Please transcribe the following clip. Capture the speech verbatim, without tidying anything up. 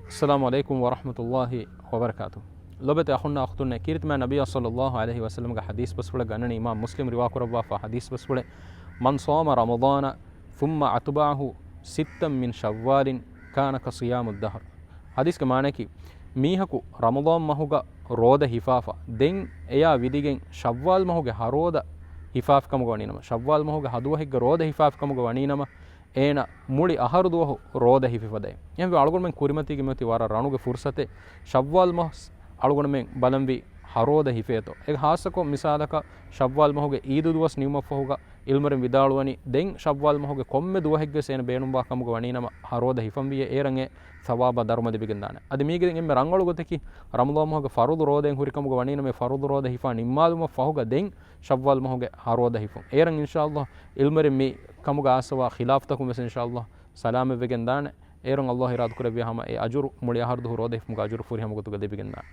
އައްސަލާމު ޢަލައިކުމް ވަރަޙްމަތުﷲި ވަބަރަކާތު. ލޮބެތި އަޚުންނާ އުޚްތުންނޭ، ކީރިތި މާތް ނަބިއްޔާ ޞައްލައްލާހު ޢަލައިހި ވަސައްލަމްގެ ޙަދީޘް ބަސްފުޅެއް ގަންނަނީ އިމާމް މުސްލިމް ރިވާކުރައްވާފާ ޙަދީޘް ބަސްފުޅެއް، من صام رمضان ثم أتبعه ستا من شوال كان كصيام الدهر. ޙަދީޘްގެ މާނައަކީ، މީހަކު ރަމަޟާން މަހުގަ ރޯދަ ހިފާފަ، ދެން އެޔާ ވިދިގެން ޝައްވާލް މަހުގެ ހަ ރޯދަ ހިފާފިކަމުގަ ވަނީނަމަ، ޝައްވާލް މަހުގެ ހަ ދުވަހެއްގެ ރޯދަ ހިފާފިކަމުގަ ވަނީނަމަ، އޭނަ މުޅި އަހަރު ދުވަހު ރޯދަ ހިފިފަދައިން. އެހެންވެ، އަޅުގަނޑުމެން ކުރިމަތީގެ މިއޮތީ ވަރަށް ރަނުގެ ފުރުސަތެއް، ޝައްވާލް މަހު އަޅުގަނޑުމެން ބަލަންވީ ހަ ރޯދަ ހިފޭތޯ. އެ ޚާއްޞަކޮށް މިސާލަކަށް ޝައްވާލް މަހުގެ އީދު ދުވަސް ނިމުމަށްފަހުގަ ޢިލްމުވެރިން ވިދާޅުވަނީ، ދެން ޝައްވާލް މަހުގެ ކޮންމެ ދުވަހެއްގެ ވެސް އޭނަ ބޭނުންވާ ކަމުގަ ވަނީނަމަ ހަ ރޯދަ ހިފަންވިއޭ، އޭރަށް އެ ޘަވާބާ ދަރުމަ ލިބިގެންދާނެ. އަދި މީގެ ދެން އެންމެ ރަނގަޅު ގޮތަކީ، ރަމަޟާން މަހުގެ ފަރުޟު ރޯދައިން ހުރި ކަމުގަ ވަނީނަމަ، އެ ފަރުޟު ރޯދަ ހިފާ ނިންމާލުމަށް ފަހުގަ ދެން ޝައްވާލް މަހުގެ ހަ ރޯދަ ހިފުން. އޭރަށް އިންޝާﷲ ޢިލްމުވެރިން މި ކަމުގަ އައިސްފަވާ ޚިލާފުތަކުން ވެސް އިންޝާﷲ ސަލާމަތްވެގެންދާނެ. އޭރުން ﷲ އިރާދަކުރެއްވިޔާ ހަމަ އެ އަޖުރު މުޅި އަހަރު ދުވަހު ރޯދަ ހިފުމުގެ އަޖުރު ފުރިހަމަ ގޮތުގަ ލިބިގެންދާނެ.